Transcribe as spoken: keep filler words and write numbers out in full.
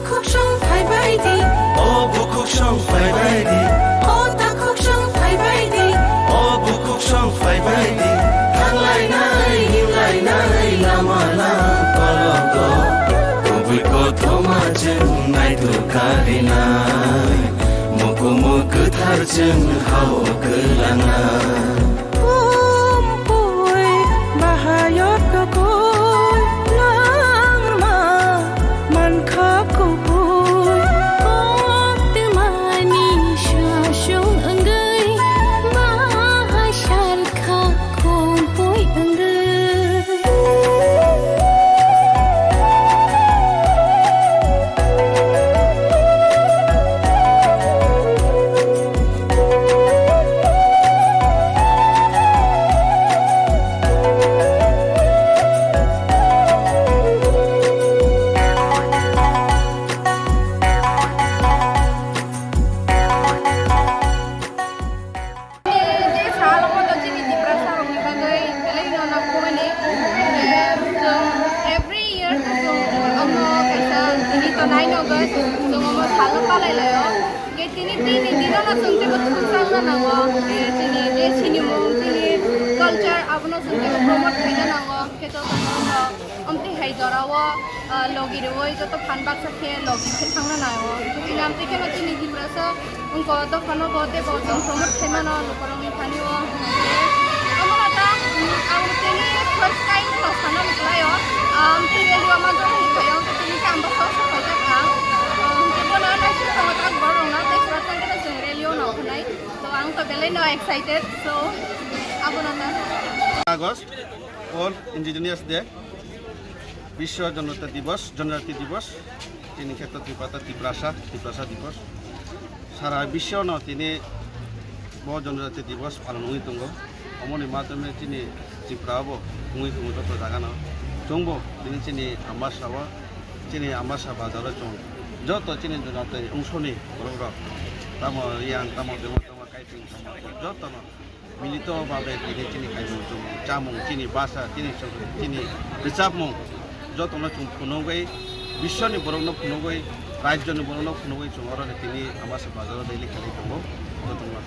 Khuksong phaibai di. O bukhuk song phaibai di. O takhuk song phaibai di. O bukhuk song phaibai di. Thanglainai, himlainai, lama lang kologo. Kubui kothoma chwng naitu karinai. Mukumu kwthar chwng hao kwlanai. Kumpui bahayot kukui langma mankha kubui. Koktwmani sasung wngwi bahai sarkha kumpui wngwi. Je sal obo to chini Tiprasa rokni bagwi belai no nangkukmani. Je chwng every year chwng omo kaisa tini to nai nogo chwng omo salo palai laio. Hingke tini tini dino no chwng teibo thumsakna nango. Je chini je sinimung chini culture abono chwng teibo promote khaina nango. Hingke jotono no omtwi hai jorao, ah, logi rwui joto phan baksa khe logi khe thangna nango. Chini amtwi kheno chini Tiprasa wngkha o dophano bo teibo chwng promote khaimano lukurokni thani o. Omono ta, mm, ang tini first time no sana muklaio. Amtwi rally o manjak hinwi phaio, tini khe ang bwskango sok phaijak ang. Ah, hwnkhe bono naisik tongo tak borok rokno tei sura tang khe chwng rally o no hwnai. To ang to belai no excited, so abono ta. August, World Indigenous Day, Biswa Janata Diwas, Janati Diwas, chini kheto Tiprasa, Tiprasa, Tiprasa Diwas. Sara biswa no tini bo Janati Diwas palon wngwi tongo. Omoni madhyome chini Tripura bo wngwi tongo joto jaga no. Chwngbo tini chini Ambasa o, chini Ambasa bazar o chwng joto chini Janati ungsoni borok rok. Tamo Riang, tamo Bemo, tamo Kaiting, tamo joto no. Milito babe tini chini kaimung chumung, chamung, chini basa, chini chukri, chini rwchapmung, jotono chwng phunugwi, biswani borokno phunugwi, rajyoni borokno phunugwi chwng oroni tini Ambasa bazaro daily khelai tongo, jotono.